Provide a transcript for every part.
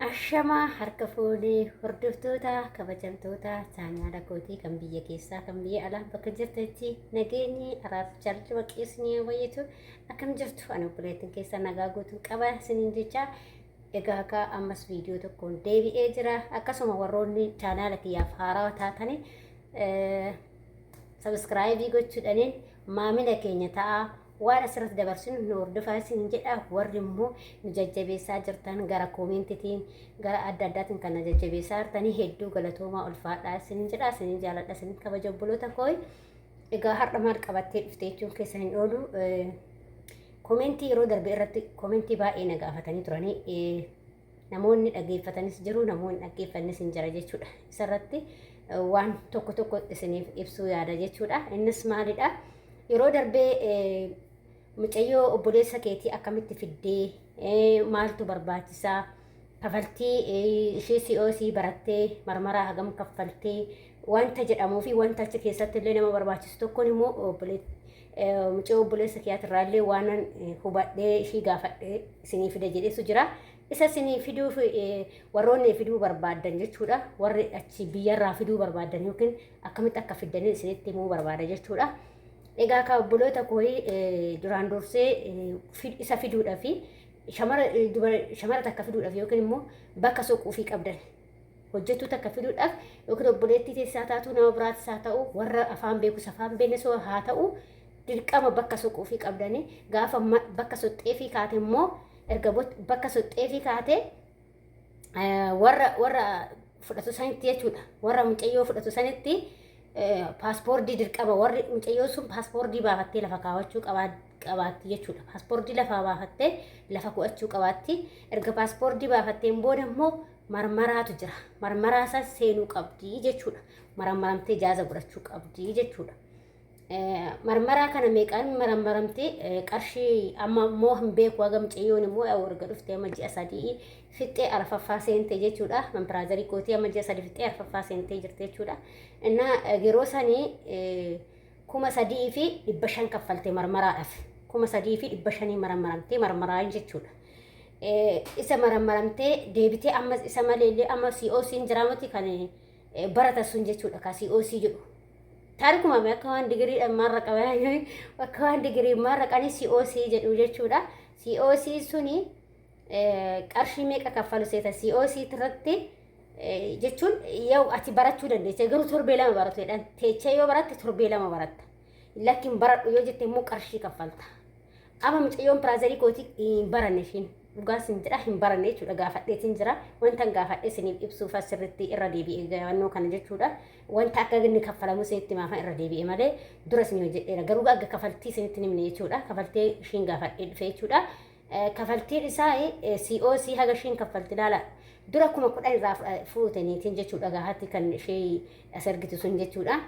Ashamaa harka fuunee hordoftoota kabajamtoota chaanaala kootii kan biyya keessaa kan biyya alaa bakka jirtanitti nageenyi araarri jaalala waaqayyo isinii haa baay'atu. Akkam jirtu? Ani obboleettiin keessaa nagaa guutuun qaba isiniin jecha. Egaa akka ammas viidiyoo tokkoon deebi'ee jira. Akkasuma warroonni chaanaala kiyyaaf haarawaa taatanii sabiskiraayibii gochuudhaniin maamila keenya ta'aa. Waan asirratti dabarsinu nu hordofaa isin jedha. Warri immoo nu jajjabeessaa jirtan gara koomentitiin gara adda addaatiin kan na jajjabeessaa jirtanii hedduu galatoomaa, ulfaadhaa isin jedha. Isin jaaladha, isin kabaja, obboloota koo. Egaa har'a maal qabattee dhufte jechuun keessan hin oolu. Koomentii yeroo darbe irratti koomentii baay'ee na gaafatanii turanii, namoonni dhageeffatanis jiru, namoonni dhaggeeffannis hin jira jechuudha. Isarratti waan tokko tokko isiniif ibsuu yaada jechuudha. Innis maalidha? Yeroo darbee mucayyoo obboleessa keetii akkamitti fiddee, maaltu barbaachisaa, kafaltii ishee COC barattee marmaraa hagam kaffaltee wanta jedhamuu fi wanta achi keessatti illee nama barbaachisu tokkoon immoo mucayyoo obboleessa kiyaatirraa illee waan hubadhee ishii gaafadhee isinii fida jedheetu jira. Isa isinii fiduuf warroonni fiduu barbaaddan jechuudha. Warri achi biyyarraa fiduu barbaaddan yookiin akkamitti akka fiddanii isinitti himuu barbaada jechuudha. Egaa akka obboloota koo, duraan dursee isa fiduudhaaf, shamara takka fiduudhaaf yookiin immoo bakka soquufii qabdan, hojjettuu takka fiduudhaaf yookiin obboleettii teessaa taatu, nama biraatis haa ta'u, warra afaan beekus afaan beeknes haa ta'u, dirqama bakka soquufii qabdanii. Gaafa bakka soxxeefii kaate immoo, erga bakka soxxeefii kaate, warra fudhatu sanitti jechuudha. Warra mucayyoo fudhatu sanitti paaspoortii dirqama warri mucayyoo sun paaspoortii baafattee lafa kaawwachuu qabaatti jechuudha. Paaspoortii lafaa baafattee lafa ku'achuu qabaatti. Erga paaspoortii baafatteen booda immoo marmaraatu jira. Marmaraa san seenuu qabdi jechuudha. Marammaramtee jaaza godhachuu qabdi jechuudha. Marmaraa kana meeqaan marammaramtee? Qarshii amma immoo hin beeku. Haga mucayyoon immoo erga dhuftee amma ji'a 3 fixxee arfaffaa seente jechuudha. Brother kootii amma ji'a 3 fixxee arfaffaa seentee jirti jechuudha. Innaa yeroo sanii 3,500 kaffalte marmaraadhaaf. 3,500 marammaramtee marmaraa jechuudha. Isa marammaramtee deebitee ammas isa maleellee amma COC'n jiraamati kan barata sun jechuudha. Ka COC jedhu. Taarikuma akka waan digiriidhaan maarra qaban, akka waan digirii maarra qanii COC jedhu jechuudha. COC suni qarshii meeqa kaffalu seeta COC irratti jechuun? Yoo ati barachuu dandeesse garuu torbee 2 baratu jedhan. Teechee yoo baratte torbee 2 baratta. Lakkiin baradhu yoo jette immoo qarshii kaffalta. Amma mucayyoon brother kootii hin baranne ishiin. Dhugaa sin jedha, hin baranne jechuudha. Gaafadheetiin jira. Wanta gaafadhe isiniif ibsuuf asirratti irra deebi'ee gaafannoo kana jechuudha. Wanta akka inni kaffalamu isinitti maafan irra deebi'e malee dura isin hojjedheera. Garuu akka kafaltii isinitti himne jechuudha. Kafaltee ishiin gaafadhee dhufe jechuudha. Kafaltiin isaa COC haga ishiin kaffalti ilaala. Dura 10,000 irraa fuutaniitiin jechuudha gaafatti kan ishee as ergitu sun jechuudha.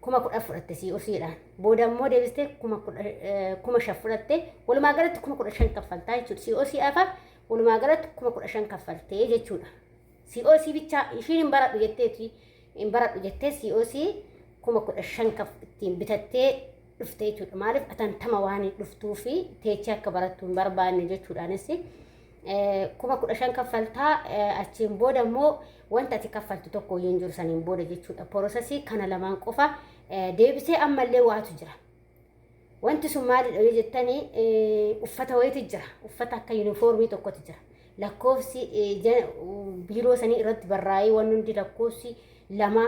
10,000 fudhatte COCdhaan. Booda immoo deebistee 5,000 fudhatte. Walumaa galatti 15,000 kaffaltaa jechuudha. COC afa walumaa galatti 15,000 kaffaltee jechuudha. COC bichaa ishiin hin baradhu jetteeti, hin baradhu jettee COC 15,000 ittiin bitattee dhufte jechuudha. Maaliif? Atantama waan dhuftuu fi teechee akka barattu hin barbaanne jechuudhaanis 15,000 kaffaltaa. Achiin booda immoo wanta ati kaffaltu tokko iyyuu hin jiru saniin booda jechuudha. Process kana lamaan qofa. Deebisee ammallee waatu jira. Wanti sun maalidha yoo jettanii, uffata wayitu jira. Uffata akka yuunifoormii tokkotu jira. Lakkoofsi biiroo sanii irratti barraa'ee, waan hundi lakkoofsi lama,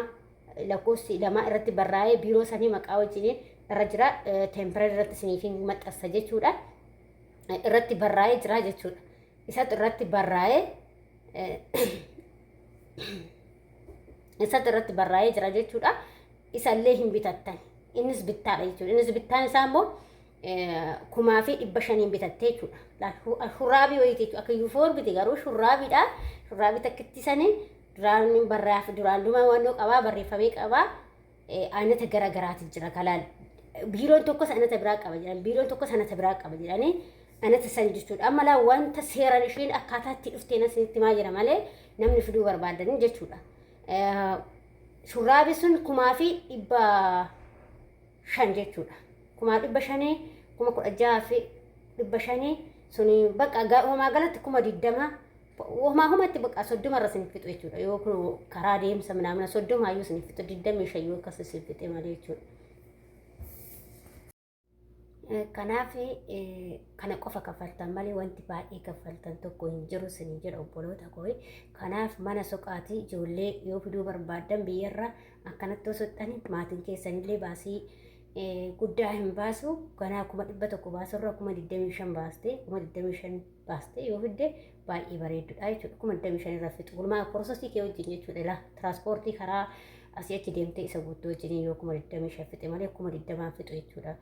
lakkoofsi lama irratti barraa'ee, biiroo sanii maqaa wajjin irra jira. Temporary irratti isiniif maxxansa jechuudha. Irratti barraa'ee jira jechuudha. Isatu irratti barraa'ee, isatu irratti barraa'ee jira jechuudha. Isallee hin bitattan. Innis bittaadha jechuudha. Innis bittaan isaa immoo 5,500n bitattee jechuudha. Shurraabii wayiiti jechuudha. Akka yuunifoormiti garuu shurraabiidha. Shurraabii takkitti sanii duraan barraa'ee, duraan dhuma wannoo qabaa, barreeffamee qabaa. Aanata gara garaati jira kalaan. Biiroon tokkos anata biraa qaba jedhan. Biiroon tokkos anata biraa qaba jedhanii anata san jechuudha. Amma laa wanta seeraan isheen akkaataa itti dhufteen asinitti maa jira malee namni fiduu barbaadanii jechuudha. Shurraabi sun 5,500 jechuudha. 5,500, 16,500 suni bakka walumaa galatti 20,000. Homaa homatti bakka 30 irra isin fixu jechuudha. Yoo kun karaa deemsa minaamina 30 iyyuu isin fixu, 25 yoo akkas isin fixe malee jechuudha. Kanaaf kana qofa kaffaltan malee wanti baay'ee kaffaltan tokko hin jiru isin jedha, obboloota koo. Kanaaf mana soqaatii ijoollee yoo fiduu barbaaddan biyyarra akkanatti osoo maatiin keessanillee baasii guddaa hin baasu. Ganaa 100,000 baasurra 25,000 baastee, 25,000 baastee yoo fidde baay'ee bareeddudha jechuudha. 25,000 irra fixu. Walumaa processii kee wajjin jechuudha. Ilaa tiraanspoortii karaa asii achi deemtee isa guutuu wajjin yoo 25,000 fixe malee 20,000 fixu jechuudha.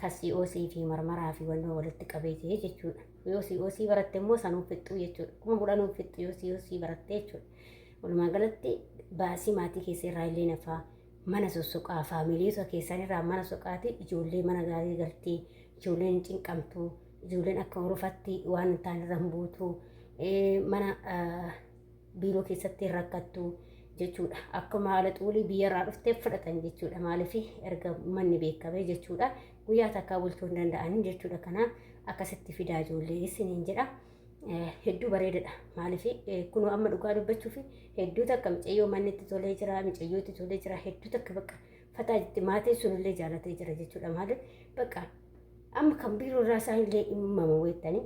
Kan COC fi marmaraa fi wannoo walitti qabee jechuudha. Yoo COC baratte immoo sanuu fixxu jechuudha. 10,000 fixxu yoo COC baratte jechuudha. Walumaa galatti baasii maatii keessa irraa illee nafaa. Mana sossoqaa, faamiliota keessan irraa mana soqaati, ijoollee mana gaarii galtii, ijoolleen hin cinqamtu, ijoolleen akka horofatti waan hin taane irra hin buutu, mana biiroo keessatti hin rakkattu jechuudha. Akkuma haala xuulii biyyarraa dhuftee fudhatan jechuudha. Maaliif erga manni beekamee jechuudha. Guyyaa takkaa bulchuu hin danda'anii jechuudha. Kanaaf akkasitti fidaa ijoollee isiniin jedha. Hedduu bareedadha. Maaliif kunoo amma dhugaa dubbachuuf hedduu takka micayyoo manni itti tolee jira, micayyoo itti tolee jira, hedduu takka bakka fataa jetti, maatiin sunillee jaalatee jira jechuudha. Maaliif bakka amma kan biiroo irraa isaanillee himamu weettanii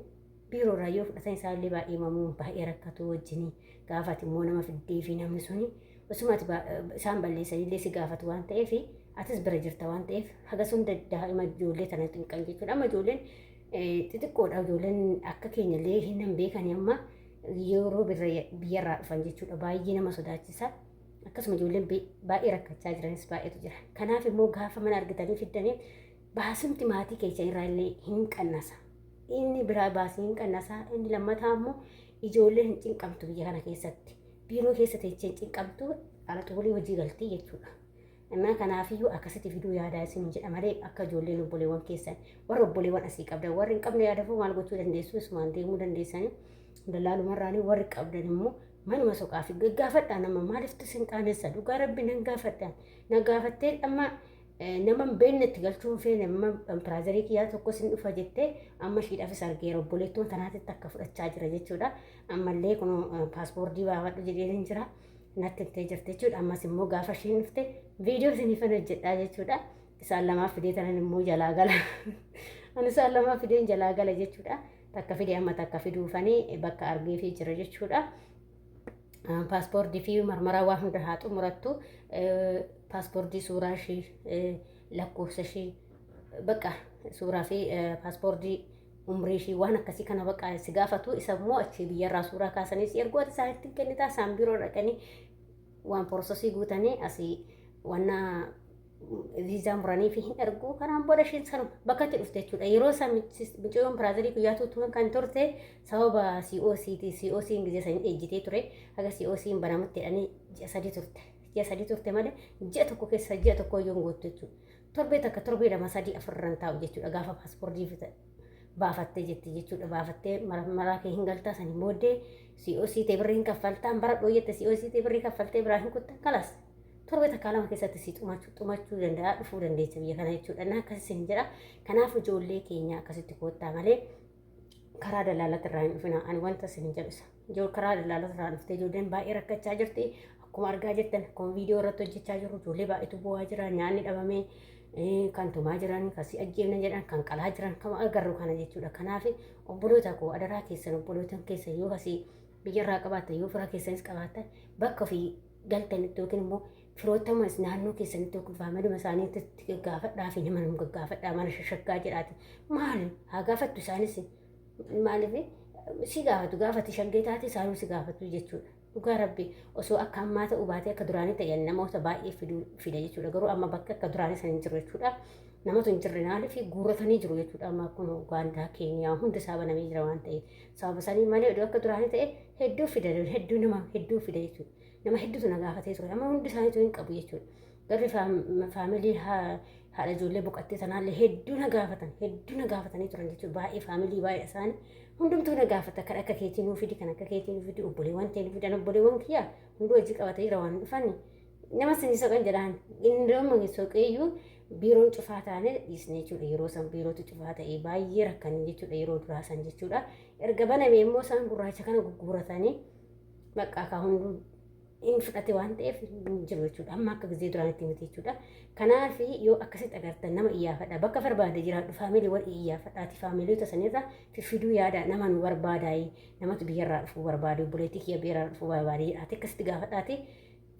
biiroo irraa yoo fudhatan isaanillee baay'ee himamuu, baay'ee rakkatu wajjinii gaafati immoo nama fiddee fi namni suni osuma ati isaan balleessanillee si gaafatu waan ta'eef, atis bira jirta waan ta'eef, haga sun daa'ima ijoollee tana xinqan jechuudha. Amma ijoolleen xixiqqoodha, ijoolleen akka keenyallee hin beekani, amma yeroo biyyarraa dhufan jechuudha, baay'ee nama sodaachisa. Akkasuma ijoolleen baay'ee rakkachaa jiranis baay'eetu jira. Kanaaf immoo gaafa mana argitanii fiddanii baasumti maatii keessa irraa illee hin qannasa. Inni biraa baasii hin qannasa. Inni lammataa immoo ijoolleen hin cinqamtu biyya kana keessatti. Biiroo keessa teessee hin cinqamtu, ala xuulii hojii galtii jechuudha. Innaa kanaafiyyuu akkasitti fiduu yaadaa isin jedha malee akka ijoolleen obboleewwan keessan, warra obboleewwan asii qabdan, warri hin qabne yaadafuu maal gochuu dandeessu, isumaan deemuu dandeessanii dallaalumarraanii. Warri qabdan immoo manuma soqaa fi gaggaafadhaa nama. Maaliiftu isin qaanessa? Dhugaa rabbi nan gaafadhaan na gaafattee amma nama hin beekne itti galchuu hin feene. Amma brother kiyyaa tokko isin dhufa jettee amma ishiidhaafis argeera, obboleettuun tanaatitti akka fudhachaa jira jechuudha. Ammallee kun paaspoortii baafadhu jedheen hin jira. Natti himtee jirti jechuudha. Ammas immoo gaafa isheen dhufte viidiyoo isiniifan hojjedhaa jechuudha. Isaan lamaaf fidee tanan immoo jalaa gala. Ani isaan lamaaf fideen jalaa gala jechuudha. Takka fidee amma takka fiduufanii bakka argeefii jira jechuudha. Paaspoortii fi marmaraa waa hunda haa xumurattu. Paaspoortii, suuraa ishii, lakkoofsa ishii, bakka suuraa fi paaspoortii, umrii ishii, waan akkasii kana bakka si gaafatu. Isa immoo achi biyyarraa suuraa kaasanii si erguu, ati isaanitti kennitaa, isaan biroo dhaqanii waan processii guutanii asii wanna viizaa muranii fi hin erguu. Kanaan booda isheen sanuma bakka itti dhufte jechuudha. Yeroo san mucayyoon brother guyyaa tuutuun kan turte sababa COCti. COC gisee sanii ejjitee ture, haga COC banamutti jedhanii ji'a 3 turte. Ji'a 3 turte malee ji'a tokko keessa ji'a tokko iyyuu hin guuttu jechuudha. Torbee takka, torbee 2, 3, 4 taa'u jechuudha gaafa paaspoortii baafattee jetti jechuudha. Baafattee maraa kee hin galtaa, sanii booddee COC ta'e birrii hin kaffaltaan, bara dhooyyette COC ta'e birrii kaffaltee biraa hin kuttan, kalas torbee takkaa lama keessatti si xumachuu danda'a, dhufuu dandeessa biyya kana jechuudha. Na akkasii hin jedha. Kanaaf ijoollee keenya akkasitti koottaa malee karaa dallaalatti irraa hin dhufina. Ani wanta isin hin jedhu isa. Karaa dallaalota irraa dhuftee ijoolleen baay'ee rakkachaa jirti. Akkuma argaa jirtan, akkuma viidiyoo irratti hojjechaa jiru, ijoollee baay'eetu bu'aa jira. Nyaanni dhabamee kan tumaa jiran, kan si ajjeefna jedhan, kan qalaa jiran, kan agarru kana jechuudha. Kanaaf obboloota koo, adaraa keessan, obboloota keessan yoo asii biyyarraa qabaattan, yoo fira keessanis qabaattan, bakka ofii galtanitti yookiin immoo firoottamas naannoo keessanitti yookiin faamiluma isaaniitti gaggaafadhaa fi nama nu gaggaafadhaa, mana shashaggaa jedhaati. Maali haa gaafattu isaanis, maaliif si gaafatu? Gaafati shaggee taate isaanuu si gaafatu jechuudha. Dhugaa rabbi osoo akka ammaa ta'uu baatee akka duraanii ta'e namoota baay'ee fida jechuudha. Garuu amma bakka akka duraanii san hin jiru jechuudha. Namatu hin jirre, maaliif guurratanii jiru jechuudha. Amma kun Ugaandaa, Keeniyaa hundi isaa banamee jira waan ta'eef. Sababa sanii malee iddoo akka duraanii ta'e hedduu fida, hedduu nama hedduu fida jechuudha. Nama hedduutu na gaafatee ture. Amma hundi isaaniitu hin qabu jechuudha. Garri faamilii haadha ijoollee boqottee sanaallee hedduu na gaafatan, hedduu na gaafatanii turan jechuudha. Baay'ee faamilii baay'ee isaanii hundumtuu na gaafata. Kan akka keetii nuu fidi, kan akka keetii nuu fidi, obboleewwan ta'e nuu fidan. Obboleewwan kiyyaa hunduu hojii qabatee jira waan dhufan nama sinii soqan jedhaan inni soqeeyyuu. Biiroon cufaa taane dhiisne jechuudha. Yeroo san biirootu cufaa ta'e baay'ee rakkanne jechuudha yeroo duraa san jechuudha. Erga baname immoo isaan gurraacha kana gurguratanii bakka akka hunduu hin fudhate waan ta'eef hin jiru jechuudha. Amma akka gizee duraan itti miti jechuudha. Kanaaf yoo akkasitti agartan nama iyyaafadha. Bakka barbaade jiraadhu faamiliiwwan iyyaafadhaati. Faamiliota sanirra fiffiduu yaada nama nu barbaadaayi. Namatu biyyarraa dhufuu barbaade obboleettii kiyya biyyarraa dhufuu barbaade jedhaati akkasitti gaafadhaati.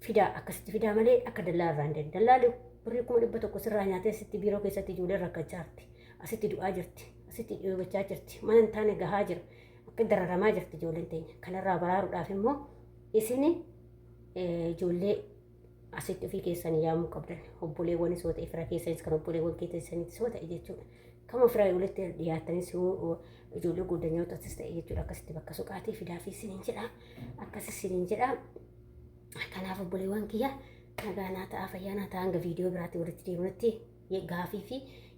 Fidaa akkasitti fidaa malee akka dallaa irraa hin deemne. Dallaalli birrii 100,000 sirraa nyaatee asitti biiroo keessatti ijoolleen rakkachaa jirti. Asitti du'aa jirti. Asitti dheebochaa jirti. Mana hin taane gahaa jira. Akka dararamaa jirti ijoolleen teenya. Kanarraa baraaruudhaaf immoo isin ijoollee asitti ofii keessanii yaamuu qabdan. Obboleewwanis yoo ta'e fira keessanis kan obboleewwan keessanis yoo ta'e jechuudha. Kama fira walitti dhiyaattanis yoo ijoollee guddanyootatis ta'e jechuudha. Akkasitti bakka suqaatii fidaa fi isiniin jedha. Akkas isiniin jedha. Kanaaf obboleewwan kiyya nagaa naa ta'aa fayyaa naa ta'aa hanga viidiyoo biraatti walitti deemnutti gaafii fi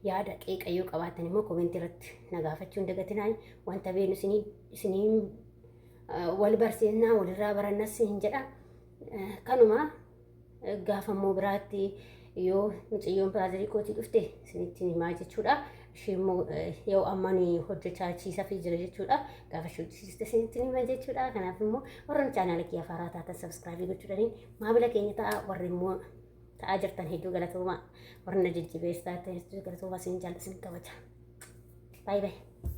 yaada qeeqa yoo qabaattan immoo komentii irratti na gaafachuu hin dagatinaa. Wanta beeknu isiniin wal barsiisnaa walirraa barannas hin jedha. Kanuma gaafa immoo biraatti yoo mucayyoon biraazirii kootii dhufte isinitti himaa jechuudha. Ishee immoo yoo amma ni hojjechaa chiisaa fi jira jechuudha. Gaafa ishee hojjechiiste isinitti hima jechuudha. Kanaaf immoo warroonni chaanaala kiyya haaraa taatan subscribe gochuudhaan maamila keenya ta'a. Warri immoo ta'aa jirtan hedduu galatoomaa. Warri na jajjabeessaa ta'an hedduu galatoomaa, isin jaalladha, isin kabaja. Baay'ee baay'ee.